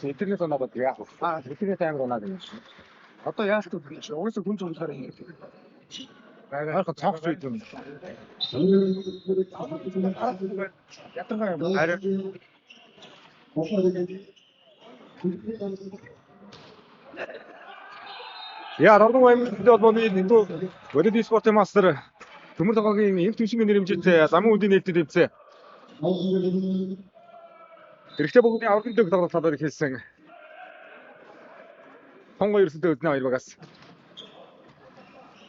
Интернет унаад яах вэ? Интернет амар унаад байна. Одоо яах вэ гэж угаасаа хүн зурлахаар юм. Ойрхон цогц үед юм. Ядаргаа юм. Харин Яа, Нордон аймгийн холбооны нэгдүгээр волейбол спортын мастер Төмөр тогоогийн энх түвшингийн нэрэмжтэй замын үдийн нээлттэй дэвцээ. Эрэгтэй бөгөөний аврагын дөг тоглолт талаар хэлсэн. Тонго ерөөсөө өднө хоёр багаас.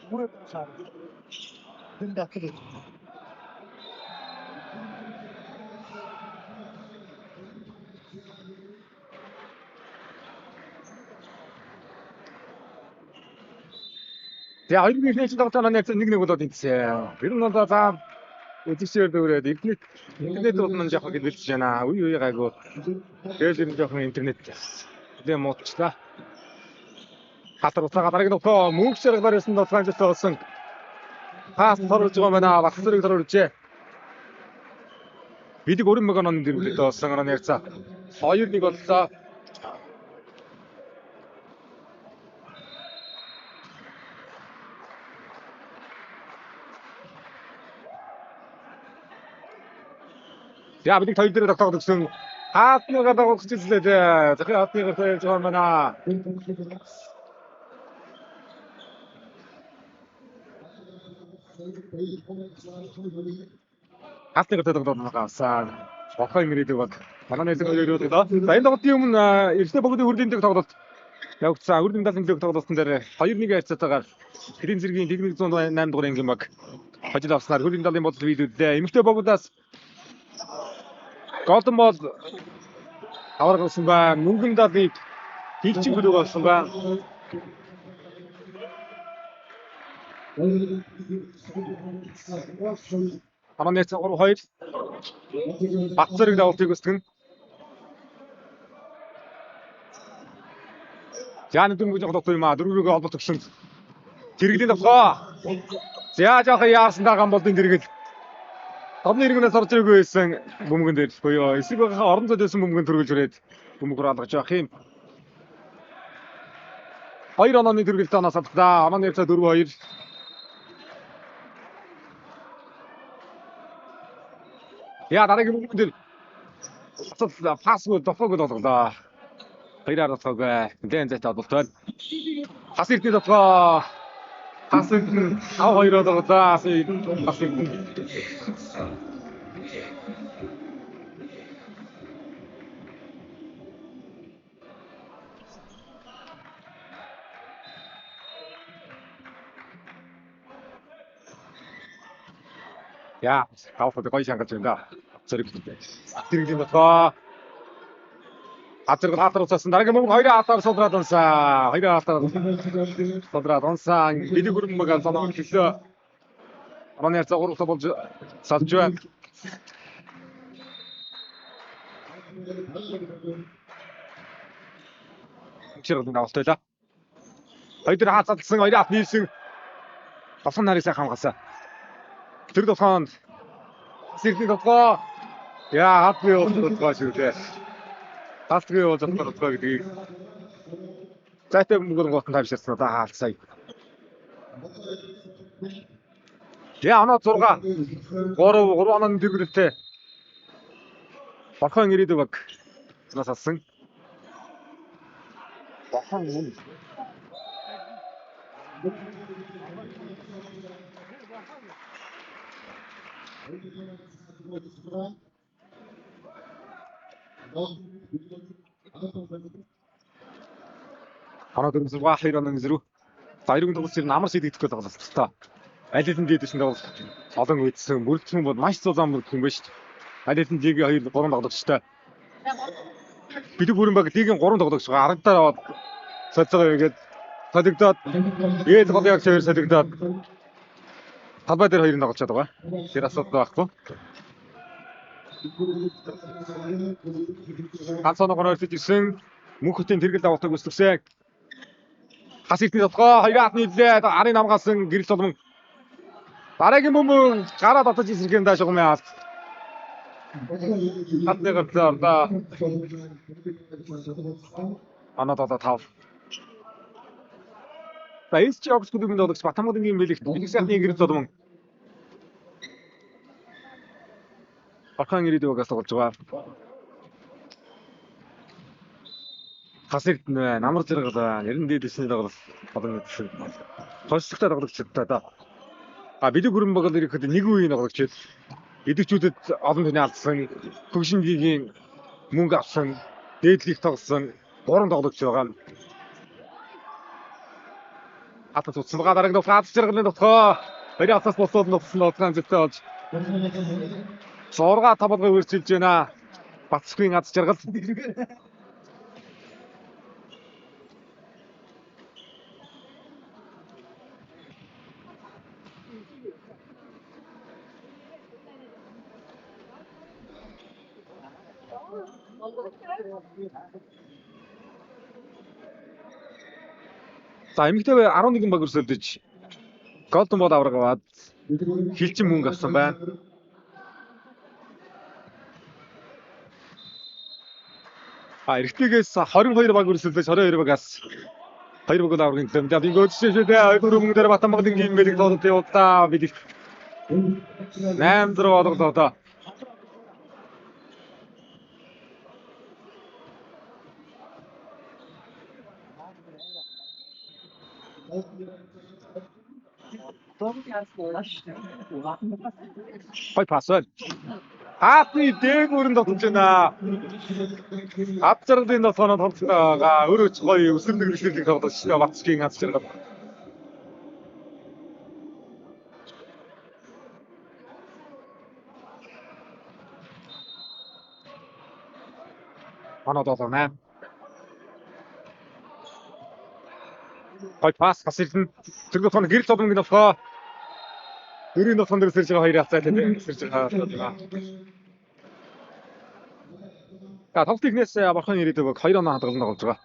Бүрээ сар. Дэн датлаг. За хоёр нэгний нээлттэй тоглолт маань яг нэг нэг болоод ийдсэн. Ер нь бол за үзэгчээр дүүрээд интернет бол мань жоохон гэрэлтэж байна. Үе үе гайгүй. Тэгэл ер нь жоохон интернет нэлээ муудчлаа. Хатар уцаага дараагийн тоглоо мөнх жаргалаар ирсэн тоглоом амжилттай болсон. Пас торуулж байгаа байна. Батлаг торуулжээ. Бидэг өрөн мэг онооны дэргэдэлтэй болсон онооны ярьцаа. 2-1 боллоо. За бидэг хоёр дээр тогтоогд өгсөн. Хаалтныгаа дагуулж үзлээ. Захын хаалтныгаа тавьж байгаа юм байна. Хаалтныгаа тогтоогд авсан. Бохоо ирээдэг бол манай нэлээд хоёр өрөөд. За энэ тоглолтын өмнө эрэгтэй бөгөөдийн хүрлийн дэг тоглолт явагдсан. Хүрлийн далын дэг тоглолтын дээр 2-1 харьцаатайгаар Тэрийн зэргийн 108 дугаар ангийн баг хожил авснаар хүрлийн далын бодол биелүүллээ. Эмэгтэй бөгөөдөөс Golden Ball аварга болсон байна. Мөнгөн далыг хилчин хөлөг болсон байна. Манай нээсэн 3-2 Бат зэрэг давалтыг өсгөн. За нэг дөрөв жоох юм аа. Дөрөврөөгөө холболт өгсөн. Тэрэглийн давтгаа. За жоох яарсан дагаан болдын тэрэгэл. Томны иргэнээс орж ирээгүй байсан бөмбөгөн дээр буюу эсрэг багийнхаа орон зайд байсан бөмбөгөн төргөлж ирээд бөмбөг рүү алгаж явах юм. Хоёр онооны төргөлтэй оноос авлаа. Онооны явцаа 4-2. Яа дараагийн бөмбөгөн дээр асал пасгүй дофог болголоо. Хоёроор дофог. Нэлээд зайтай холболт байна. Хас эрдэнэ дофгоо. Хас эрдэнэ 5-2 болголоо. Хас эрдэнэ. Яа, гавхад гоё шангалж байна да. Зэрэг. Тэрэглийн дофгоо. Хазар хаалтар уцаасан дараагийн бөмбөг хоёрын хаалтаар судраад унсаа. Хоёрын хаалтаар судраад унсаа. Бидэг өрмөг зоноо хэллээ. Онооны харьцаа 3 болж салж байна. Чирэг авалт байлаа. Хоёр дээр хаалт залсан, хоёрын хаалт нийлсэн. Долхон нарыг сайхан хамгаалсан. Тэр долхоонд сэрхний толгоо. Яа, хатгүй явуулах шүү дээ. Хатгүй явуулах толгой гэдгийг зайтай бөмбөгөр гоотон тавьшаасан одоо хаалт сая. Яа, оноо 6 3 3 онооны дэврэлтэй. Борхон ирээдүй баг нас алсан. Борхон юм. Оноо 4 6 2 оноо зэрэг. За эргэн тоглолт ер нь амар шийдэгдэхгүй тоглолт л та. Аль хэдийн дээд түвшинд тоглолт олон үйдсэн мөрдсөн бол маш зузаан мөрдөх юм байна шүү дээ. Аль хэдийн лигийн 2 3 тоглогчтой. Бэлэг бүрэн баг лигийн 3 тоглогч байгаа. Аргадаар аваад солилцоо хийгээд солигдоод ээд гол яг хоёр солигдоод талбай дээр хоёр нь тоглолцоод байгаа. Тэр асуудал байхгүй. Ганц оногоор ойртож ирсэн мөнх хотын тэргэл давалтыг өсгөсөн. Хас эрдэнэ толгой хоёр хат нийлээ. Арын намгаасан гэрэл зулман. Дараагийн бөмбөг гараа татаж ирсэн даа шугамын алт. Хатны гартлаа ордоо. Оноо 7-5. За SG Ox клубын тоглогч Батамгагийн бэлэгт бэлэг сайхны гэрэл зулман. Орхон ирээдүйн багаас тоглож байгаа. Хас эрдэнэ байна. Амар зэрэг байна. 90 дээд дэсний тоглолт олон мэдсэн. Тооцлогтой тоглогчтой даа. А бэлэг бүрэн баг л ирэхэд нэг үеийн тоглогч. Идэвчүүдэд олон тооны алдсан, хөгжин лигийн мөнгө авсан, дээд лиг тоглосон 3 тоглогч байгаа. Хатан цуцсан байгаа дараагийн тоглолт аз жаргалын дотгоо. Хоёрын хатаас босоод нутсан тоглоом зүйтэй болж 6-5 болгоо үргэлжилж байна. Бацгийн аз жаргал. За эмэгтэй 11 баг өрсөлдөж Golden Ball авраг аваад хилчин мөнгө авсан байна. А эрэгтэйгээс 22 баг өрсөлдөж 22 багаас 2 баг аврагын төлөө мэдээ ингэ өдсөн шүү дээ. 2 мөнгө дээр Батамгагийн гейм бэлэг тоглолт явууллаа. Бэлэг 8-6 болголоо одоо. Гой пас байна. Хаасны дээгүүр нь дотож байна. Ад жаргалын дотгоноо тоглолттой байгаа. Өөрөө ч гоё өсвөр нэгрэлтийг тоглож шүү дээ. Бацгийн ад жаргал. Оноо 7-8. Гой пас хас ирдэн. Тэр дотгоно гэрэл зодон гэнэ болохоо. Дөрвийн дотгон дээр сэрж байгаа хоёр хацаа дээр сэрж байгаа. За тоглолт ихнээс Борхон ирээдүйг баг 2 оноо хадгалан тоглож байгаа.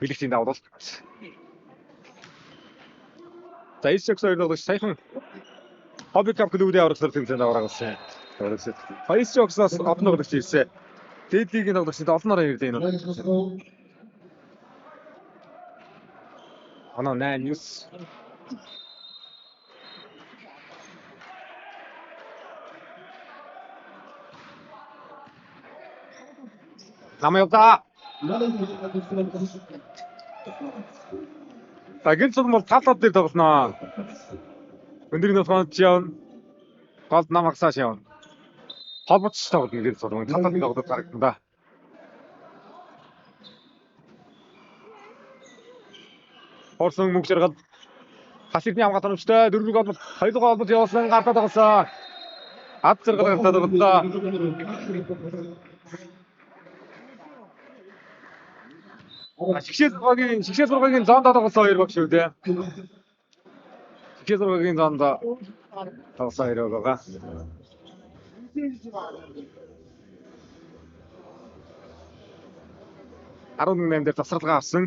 Бэлэгтийн давуулалт. За SX хоёр тоглогч саяхан Hobby Cup клубын авралаар тэмцээнд аврагсан. SX-аас олон тоглогч ирсэн. Дээд лигийн тоглогчид олноор ирдэ энэ бол. Оноо 8 9. Нам явдаа. За гин цуг бол тал дээр тоглоно. Өндрийн тоглоомч явна. Гол нам агсааш явна. Холбооч тоглоно гин цуг. Тал тал тоглоод гаргана да. Орсон мөнгө жаргал хас эрдний хамгаалт оновчтой дөрөв гол хоёр гол холбож явуулсан гартаа тоглосон. Ад зэрэг гартаа тоглолоо. Шигшээ зургагийн зонд тоглосон хоёр баг шүү дээ. Шигшээ зургагийн зонд тоглосон хоёр баг байгаа. 11-8 дээр завсарлагаа авсан.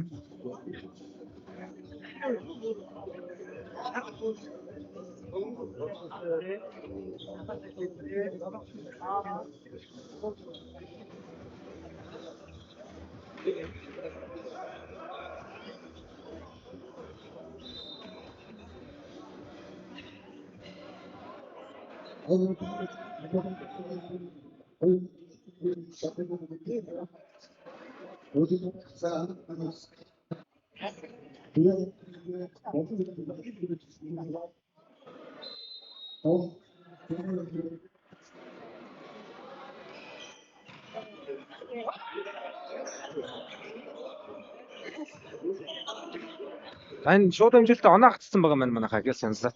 За энэ шууд амжилттай оноо гацсан байгаа маань манайхаа гэж саналаа.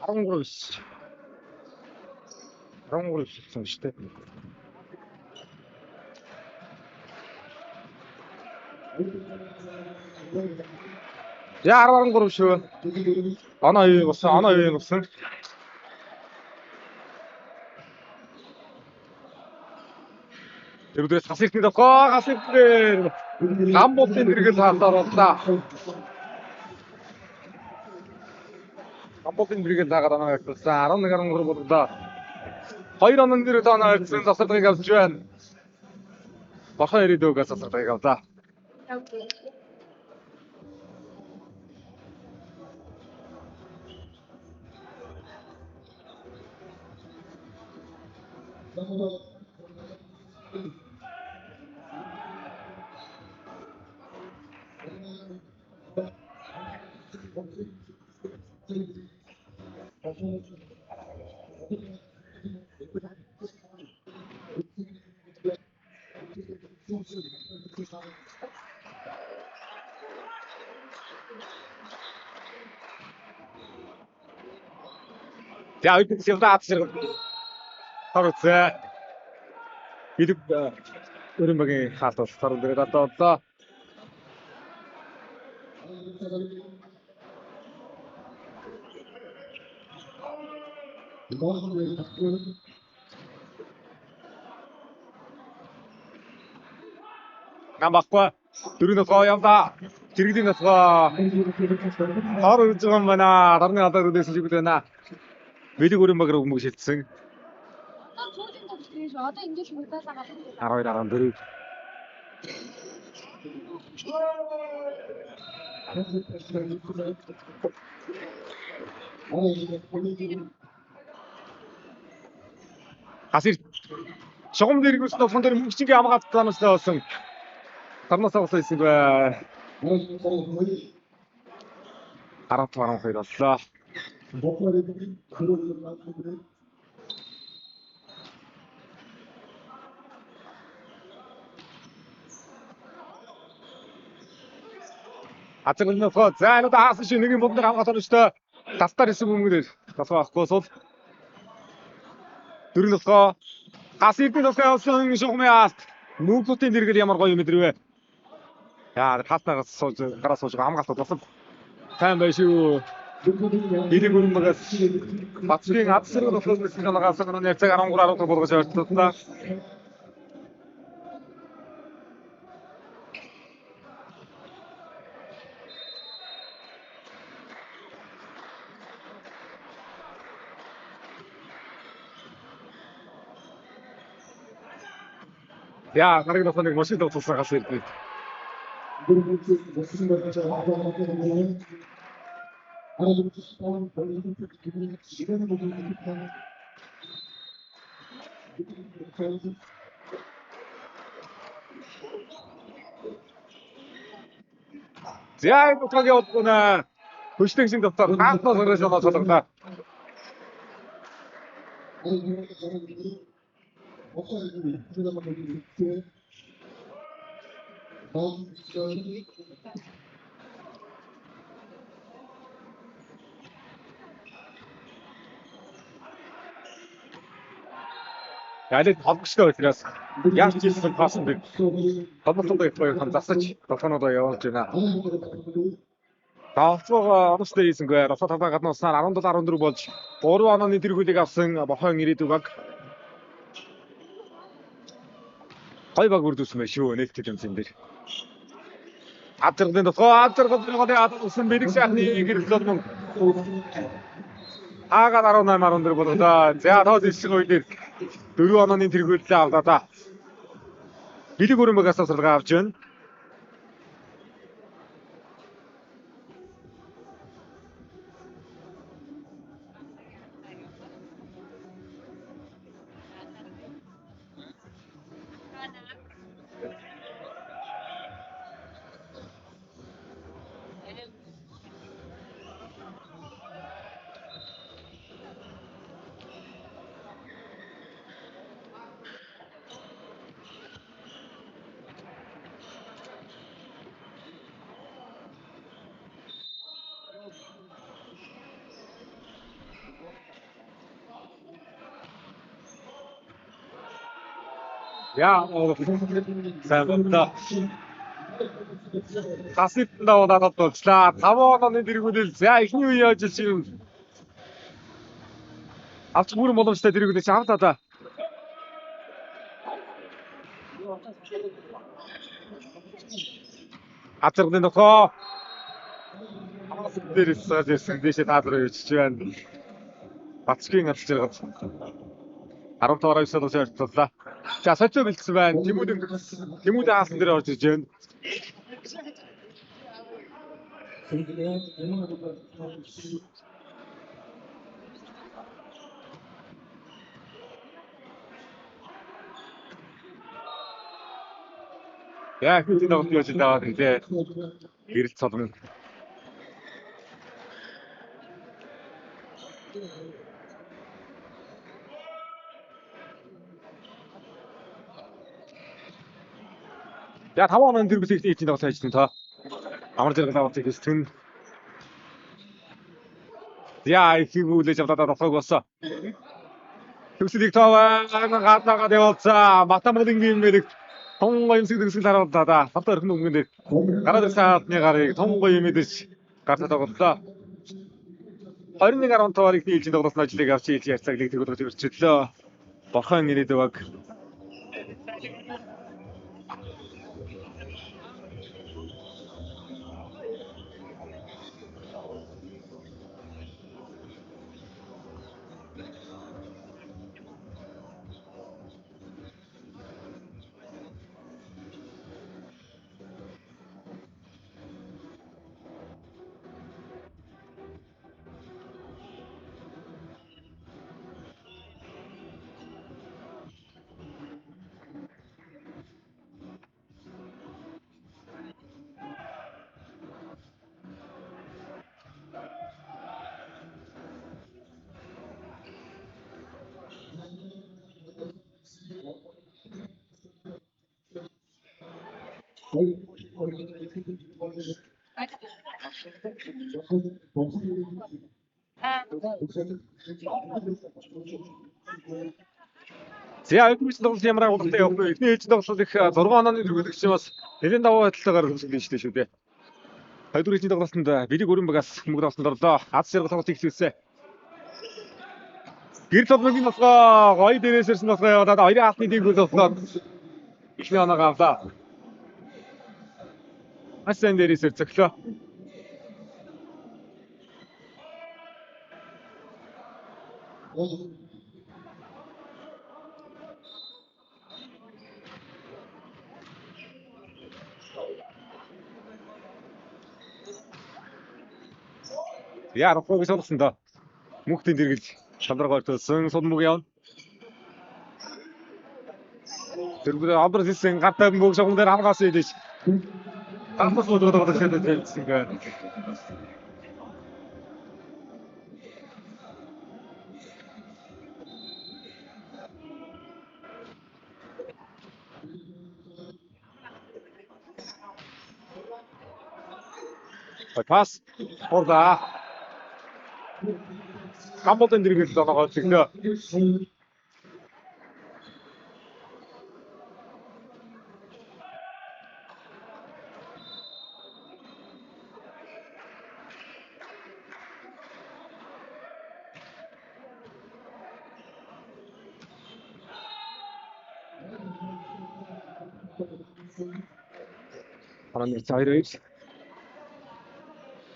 13 9. 13 9 гэсэн шүү дээ. За 10 13 шүү. Оноо юу болсон? Оноо юу болсон? Тэр үдээс хас иртний давхаа хас иртнээр гам болтын дэргэл хаалтаар боллаа. Гам болтын дэргэл хаагаад оноо явуулсан. 11 13 болголоо. Хоёр онон дээр оноо явуулсан засалгыг авч байна. Борхон ирээдүгээс засалгыг авлаа. За үед сэлдаа атсэр. Тавцаа. Билэг өрийн багийн хаалт бол тар дээр одоо боллоо. Нам баггүй. Дөрөв носгоо явлаа. Жиргэлийн носгоо. Хор үрж байгаа юм байна. Тарны алдаг үдээс шигүүл байна. Билэг өрийн баг руу бөмбөг шилжсэн. Одоо сүүлийн тоглолт юм шүү. Одоо ингэж мутаалаа гарах. 12 14. Хас ир шугам дээр гүсэн болгон дээр мөнгөчингийн хамгаалт танаас болсон. Тарнаас авсан хэсэг бай. 10 12 боллоо. Азар нөхөө. За энэ удаа хаасан шиг нэг юм бодноор хамгаалт оновчтой. Талтаар хэсэг бөмбөг дээр толгой авахгүй сул. Дөрөв нөхөө. Гас эрдэнэ нөхөө явсан шугамын хаалт. Мөнгөтийн дэргэл ямар гоё юм мэдрвэ. Яа, хаалтнаас сууж гараа сууж хамгаалт болсон. Сайн бай шүү. Илэг өрөн багаас Бацгийн ад зэрэг нөхөөс мэсэн канагаас нь явцаг 13 13 болгож ойртолтой. Яа, гарыг нөхөө нэг машин дутсан гас ирдээ. За энэ удаагийн удаа хөшлөг шин дотор хаалтнаас гарч оноо цолглоо. Ялыг холбогчтой учраас яаж ч хийсэн пассан би. Холбогдсон их хоёр хан засаж долоонуудаа явуулж байна. Давцгоо оновчтой хийсэнгүй. Росо талаа гадна уснаар 17-14 болж 3 онооны тэргүүлийг авсан Борхон ирээдүй баг. Гой баг үрдүүлсэн байх шүү нээлттэй юмсан дээр. Ад жаргалын тосгоо ад жаргалын голын ад усан бэлэг сайхны гэрэлтэл мөн. Аагаар 18-14 боллоо. За тоос ишиг үе дээр 4 онооны тэргүүлэлээ авлаа да. Бэлэг өрөн багаас тасралгаа авч байна. Яа, сайн байна. Таситанда удаад болчлаа. 5 онооны тэргүүлэл. За эхний үе яаж юм. Авч бүрэн боломжтой тэргүүлэж авлаа да. Азаргын нөхөө. Дээр саж ирсэн дэшээ таад руу явчих байна. Бацгийн алж жаргал. 15-9 долоо ойртоллоо. За сочо бэлдсэн байна. Тэмүүдэн хаасан дээр орж ирж байна. Яа, хэдийн тоглолт яаж байгаа вэ? Гэрэл цолгоно. За 5 онооны тэргүүлэх ихний тоглолт хийж байна та. Амар зэрэг авах гэж түн. За ихийг үлээж аваад болохыг болсон. Төгсөлийг тоо гадаагаад явуулсан. Батамгалын гиммэрэг тун гоё юмсэг төгсгөл харууллаа да. Тавтай өрхөн өнгөн дээр гараад ирсэн хаалтны гарыг тун гоё юм мэдэж гартаа тоглолоо. 21-15-аар ихний ээлжийн тоглолтын ажлыг авч ээлжийн харьцааг лиг төгөлөж өрчлөө. Борхон ирээдүй баг. За эхний тоглолт ямар агуулгатай явах вэ? Эхний ээлжийн тоглолт их 6 онооны тэргүүлэгч бас нэлээд давуу талтайгаар төгсгөл хийжлээ шүү дээ. Хоёрдугаар ээлжийн тоглолтод Бэлэг өрөн багаас хэмбэг тоглолтод орлоо. Аз жаргал тоглолт эхлүүлсэн. Гэр толмогийн босгоо гоё дээрээс ирсэн босгоо яваад хоёрын хаалтны дийгүүл босгоо эхний оноогоо авлаа. Маш сайн дээрээс цоглоо. Яа, рухыг солосон доо. Мөнхтийн дэргэлж шалраг ойртолсон сул мөг явна. Тэргүүр образ хийсэн гар тавин бөг шугам дээр хамгаалсан идэж. Гамбас болгоод байгаа шатаж хэлсэн гээ. Пас. Хурдаа. Гамболын дэргэл оноогоо чиглөө. Оноо 2-2.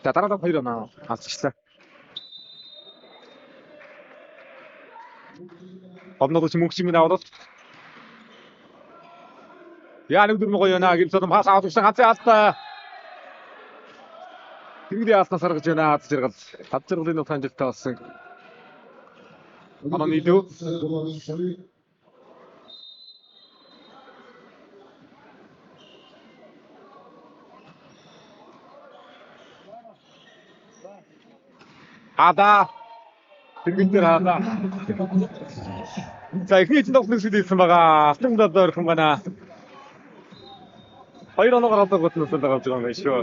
За дараа нь 2 оноо алдчихлаа. Ховнод ч мөнгө шиг аваад. Яа нэг дөрмө гоё яана гэмсэд пас авах гэсэн ганцын алдаа. Тэрэгдийн алснаас гаргаж байна аз жаргал. Аз жаргалын нутгийн амжилттай болсон. Оноо нийлүү. Хадаа. Тэрэгдэн дээр хадаа. За эхний эзэн тоглолт нүсэд ирсэн байгаа. Алтан дадаа орхон байна. 2 оноогоор алдаг гот нүсэд байгаа юм байна шүү.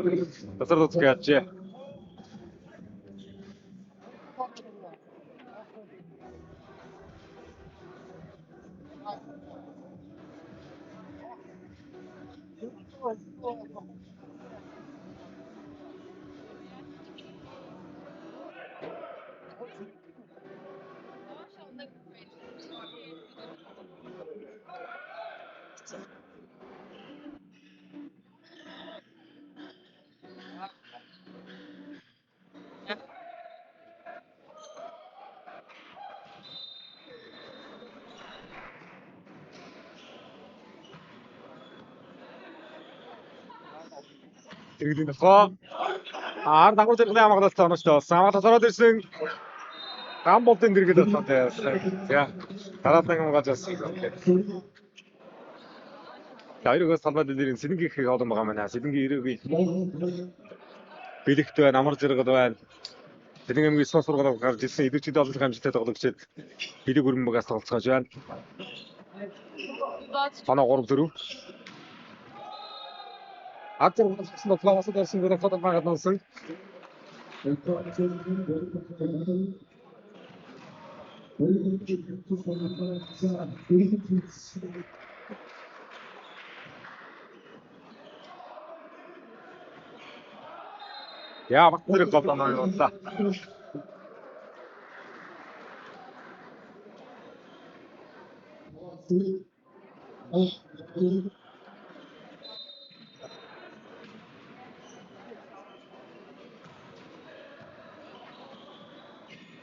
Тасар дуцг яажээ. Тэрэгдийн тосгоо. Ар дагуу зэрэгний хамгаалалт оноочтой болсон. Хамгаалалт ороод ирсэн. Гам болдын дэргэд болсон. За дараагийн хамгаалж болсон. За хоёрогоос талбай дээр Сэлэнгийн их олон байгаа маань. Сэлэнгийн эрөөгийн бэлэгт байна, амар зэрэгд байна. Сэлэнгийн аймгийн 9 сургуулиуд гарч ирсэн идэвхтэй олон амжилттай тоглогчид бэлэг өрмөн багаас тоглолцоож байна. Оноо 3-4. Аз жаргал тоглоомоос дэрсэн гөрөх хотод байгаад нуусан. Яа, бат зэрэг гол оноо явууллаа.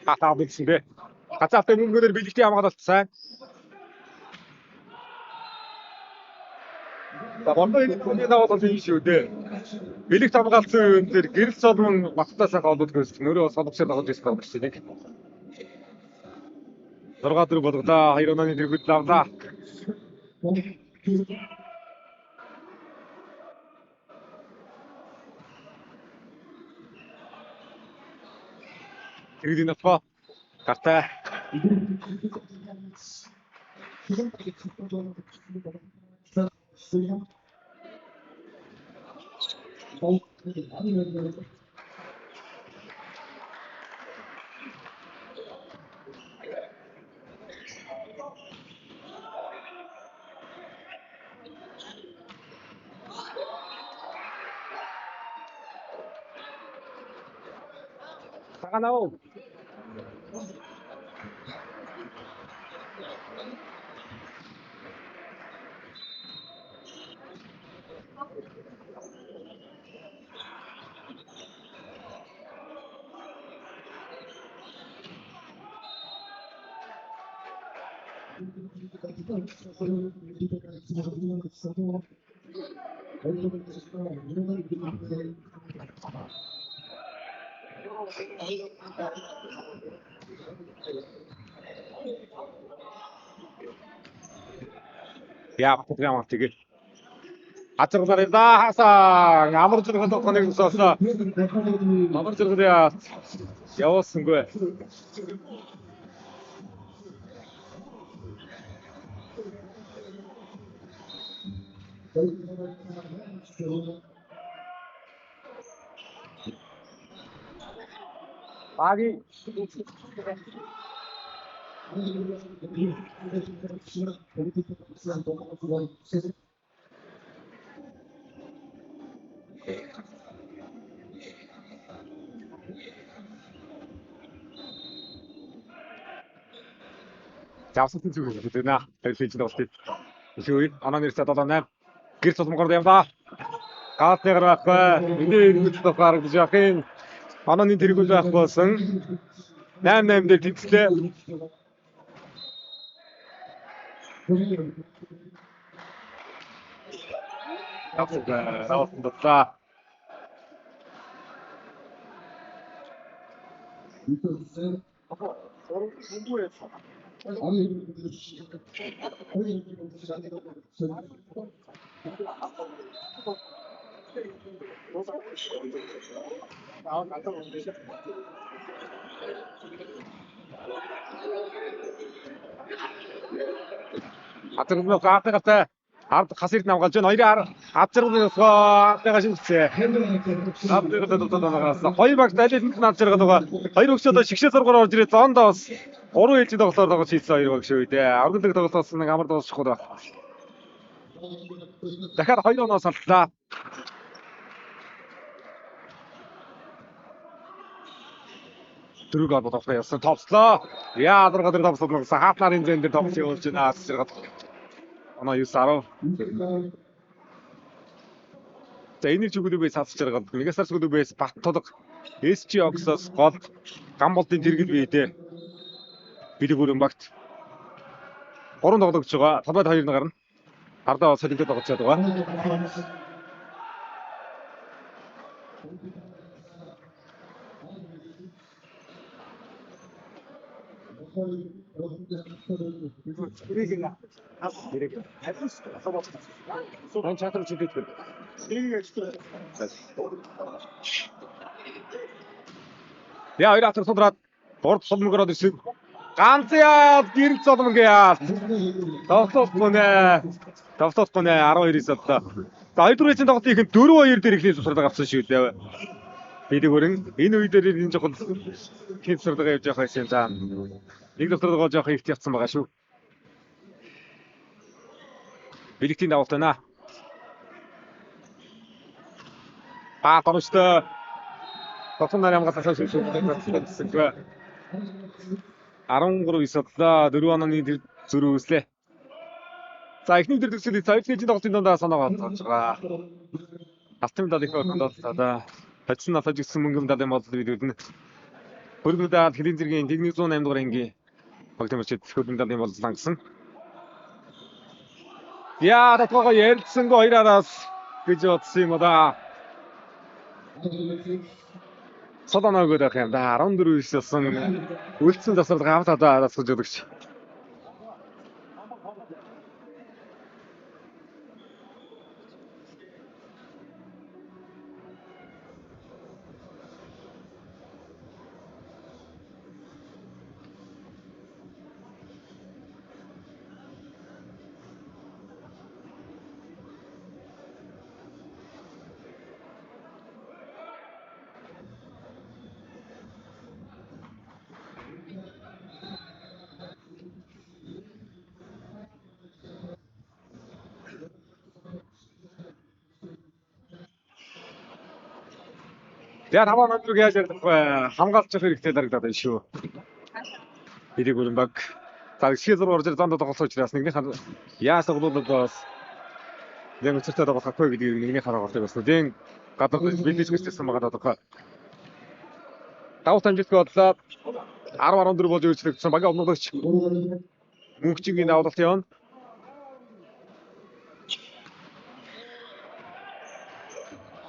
Хатаа бэлсэн бэ. Газаалтай мөнгөөр бэлэгтийн хамгаалалт сайн. За бондоо энэ хүний дагуу бол ийм шүү дээ. Бэлэгт хамгаалсан юм дээр гэрэл солмон баттай сайхан олоод гүйцэтгэх. Нөрөө солгошоор дагуулж ирсэн байгаа гэж нэг. 6-4 болголоо. 2 онооны тэргүүд лавлаа. Тэрэгдийн нутгаа гартай. Цагаанаа. Яа, батлага тэгээд Азаргалаар да хасан амар зэрэг тоглохыг өсөөсөн. Амар зэрэг явуулсангүй. Багийн завсатын зүг хэлдэг нэ. Тэр хийж тоглолт. Илүү оноо нэрсээ 7-8. Гэр цулмгаар явлаа. Гаалны гар байхгүй. Миний эргүүлж харагдаж байх юм. Онооны тэргүүл байхгүй болсон. 8-8 дээр тэнцлээ. Давсан дутлаа. Хазаргал гаатгатай ард хас эрд намгалж байна. Хоёрын хазаргал гаатгаа шимтсэн. Хазаргал дутаад хоёр багт аль аль нь хазаргал байгаа. Хоёр өгч одоо шигшээ зургаар орж ирээ. Зоондоо бас гурван ээлжийн тоглолтоор тоглож хийсэн хоёр баг шүү дээ. Аврагдаг тоглолтоос нэг амар дуусчихгүй байх. Дахиад 2 оноос аллаа. Дөрөв гол тоглох явсан товслоо. Яа адарга дээр товслоо. Хаат нарын зэн дээр товч явуулж байна. Асаргал. Оноо 9-10. За энэ чүгдүүбээс цаасч жаргал. Нэгээс чүгдүүбээс Бат тулга SG Ox-оос гол Гамболдын тэргэл бие дээ. Бэлэг бүрэн багт 3 тоглогч байгаа. Талбайд 2 нь гарна. Ардаа солигдоод тоглож байгаа. Мань чатар чиглэж байна. Яа хоёр атар судраад урд сулмгороод ирсэн. Ганц яа гэрэл золмог яа. Тоглохгүй нэ. Тоглохгүй нэ 12-ээс боллоо. За хоёр дахь тоглолтын ихэнд 4-2 дээр эхлэх цэцэрлэг авсан шүү дээ. Бид бүрэн энэ үе дээр энэ жоохон цэцэрлэг явж явах байсан юм. За нэг доторгоо жоох ихт явцсан байгаа шүү. Бэлэгтийн давалт байна. Аа торомжтой. Тосон нарийн хамгаалсан шүү. 13-9 боллоо. 4 онооны тэр зөрүү үүслээ. За эхний өдөр төгсгөл хоёр дахь тоглолтын дундаа санаагаа олж байгаа. Алтан медаль их өрхөнд боллоо. Хоцсон натаж гисэн мөнгө медалийн болол бид үднэ. Хөрөнгө медаль хэлийн зэргийн 108 дугаар ангийн баг тамирчид хөрөнгө медалийн болол хангасан. Яа татгаагаа ярилцсангүй хоёр араас гэж бодсон юм да. Содон өгөөд байх юм да. 14-9 болсон. Үлдсэн засварлага аваад одоо асууж өгч. За таваа номерыг яаж ярих вэ? Хамгаалж явах хэрэгтэй дарагдаад байна шүү. Бэлэг бүрэн баг. За шигшээ зураг орж зам тоглох учраас нэгнийх нь яаж тоглуулаад бас яг өцөртэй тоглохгүй гэдгийг нэгнийх хараа голтой болсон. Дэн гадуур бэлдэж гиссэн байгаа тодорхой. Давт амжилтгүй боллоо. 10-14 болж өөрчлөгдсөн. Багийн өмнөгч мөнхчингийн давлалт явна.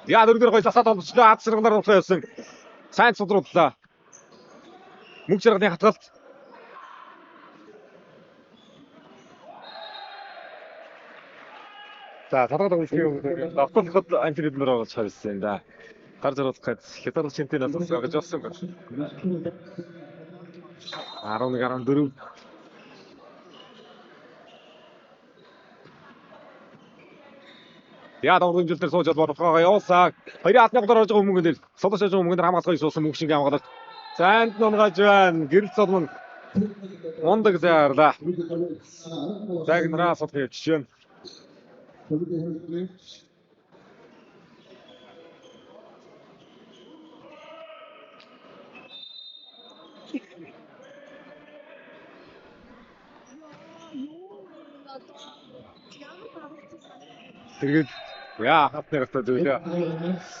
Яа дөрөв дээр гоё засаад олчлоо. Ад саргалаар болохоо явсан. Сайн судруудлаа. Мөнх жаргалын хатгалт. За талгаа тоглолтын давталхад антиритмээр орж харсан юм да. Гар зарлах гэж хятад чемпион болсон гэж болсон байна. 11-14. Яа тоглолтын жил дээр сууж болохоо явуулсаа. Хоёрын албаны голоор орж байгаа хүмүүнгэн дээр сулаш байгаа хүмүүнгэн дээр хамгаалах суусан мөнх шиг хамгаалалт. Зайд нунгааж байна. Гэрэл цолмон мундаг зайрлаа. Зайг нараа асуудах явж байна. Тэгээд яа хатны гартаа зүйлээ.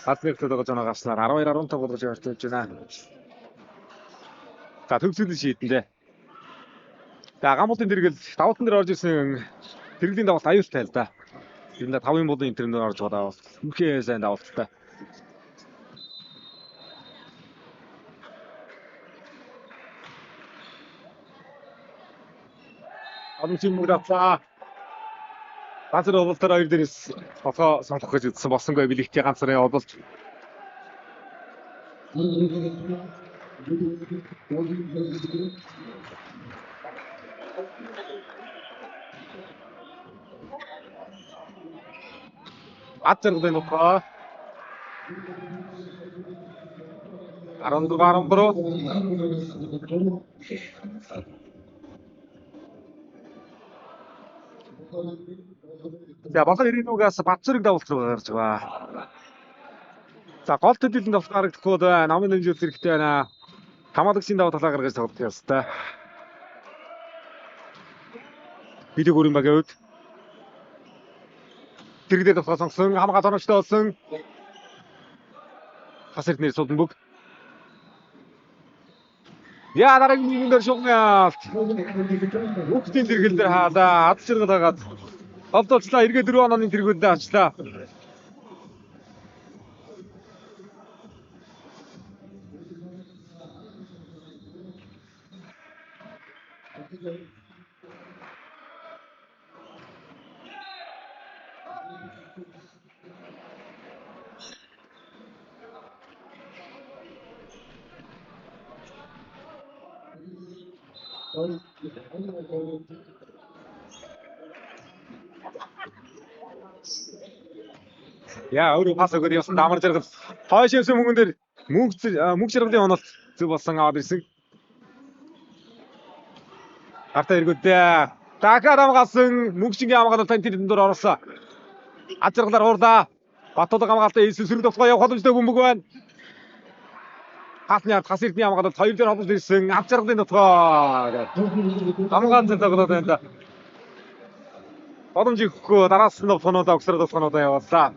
Хатны гартаа байгаа жоо гарснаар 12 15 болгож явж байна. За төгсгөлийн шийдэн дээ. За гамбуулын тэргэл давтан дээр орж ирсэн тэргэлийн давалт аюултай л да. Ер нь 5-ын болон интернет орж байгаа давалт. Үнэхээр сайн давалттай. Олон юм авцаа. Ганцаар ололтоор хоёр дээрээс толгоо сонгох гэж үзсэн болсонгүй бэлэгтийн ганцаараа ололт. Ад жаргалын нутгаа 14 13. За болон иргэнүүгээс Батцэрэг давалт руу гарч байгаа. За гол төдийлөн давалт гарагдахгүй байна. Намын дэмжүүлэх хэрэгтэй байна. Хамгаалагчийн давуу талаа гаргаж тоглох ёстой. Видео гүрэн багийн хувьд тэрэг дээр давтгаа сонгосон, хамгаалт оновчтой болсон. Хас эрднэр сулдан бүг. Яа дараагийн нэгэн дээр шугамт. Хүүхдийн тэргэл дээр хаалаа. Ад жаргал хагаад олдолцлаа. Эргээ 4 онооны тэргүүлдэ авчлаа. Яа өөрөө пас өгөөд явсан дамар жаргал. Хойш явсан мөнгөн дээр мөнгө жаргалын онолт зөв болсон аваад ирсэн. Гартаа эргүүдээ. Дахиад хамгаалсан мөнгөчнгийн хамгаалалт тань тэрэнд дөр оруулсан. Ад жаргалаар хуурлаа. Батулга хамгаалтаа хийсэн сөрөг довтлогоо явах боломжтой бөмбөг байна. Хаасны ард хас эрдний хамгаалалт хоёр дээр холбож ирсэн. Ад жаргалын нутгаа. Хамгаалсан тоглоод байна да. Боломж ихгүй дараас нь довтлогоонуудаа өгсөр довтлогоонуудаа явууллаа.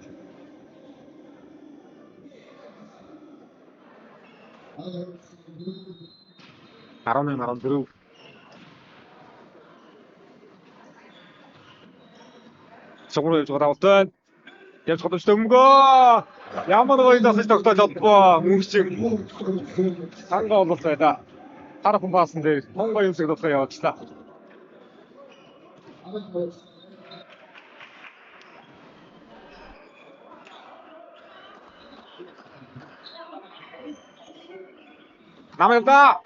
18 14. Сугруу явж байгаа давалт байна. Явж боломжтой өмгөө. Ямар гоё засаж тогтоож чаддгүй мөнгөчин. Сангаа болол байлаа. Хар хүн паасан дээр тун гоё юмсаг довтлогоо явуулчлаа. Намайг да.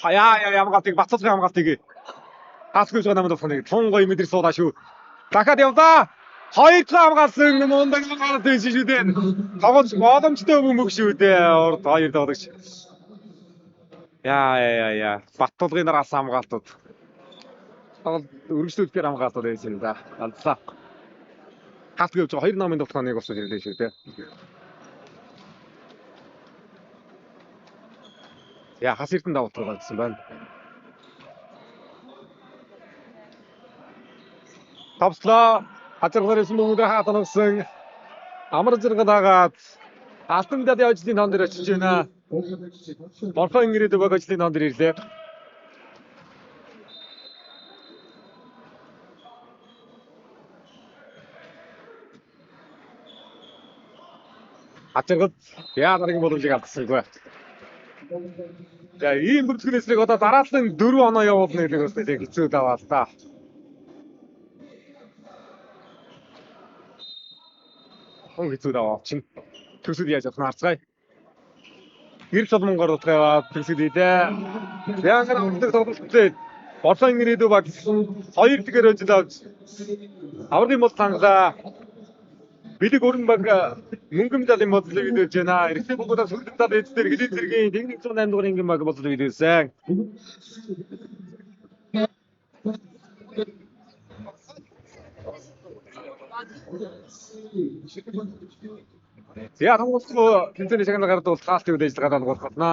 Яа яа хамгаалтыг Батцуулгын хамгаалтыг хаасгүй байгаа намайг довтлогоо нэг тун гоё мэдэр суулаа шүү. Дахиад явлаа. Хоёр дахь хамгаалсан мундаг гараад ирсэн шүү дээ. Тоглож боломжтой бөмбөг шүү дээ. Урд хоёр тоглогч. Яа яа яа. Баттулгын дараас хамгаалтууд. Тоглолт өргөжлүүлэхээр хамгаалтууд байсан юм да. Алдлаа. Хаасгүй явж байгаа хоёр намын довтлогоо нэг болсон хэрэглээ шүү дээ. Яа хас эрдэнэ давалт руу гэсэн байна. Тавслаа. Хазаргаар ирсэн бөмбөг хаад оносон. Амар зэрэг дагаад алтан медалийн ажлын тоон дээр очиж байна. Борхон ингэрээд баг ажлын тоон дээр ирлээ. Хазаргад яа дараагийн боломжийг алдсангүй. За ийм бүртгэл эсрэг одоо дараалан 4 оноо явуулна гэдэг бас нэлээд хэцүү даваа л да. Хон хэцүү даваа чинь. Төгсөд яаж явах нь харцгаая. Гэрэл соломонгоор утгаа яваад төгсөд идэ. Янгар авдаг тоглолттой. Борлон ирээдүй баг 2 дахь ажил авч аврагын бол хангалаа. Бэлэг өрн баг мөнгөн медалийн бодлогыг мэдээж байна. Эрэгтэй бөгөөд сүүлд медаль эзлэр гэлээ зэргийн 1108 дугаар ангийн баг бодлогыг мэдээсэн. За тоглолтгүй тэмцээний шагнал гардаг бол хаалт үйл ажиллагаа болгох болно.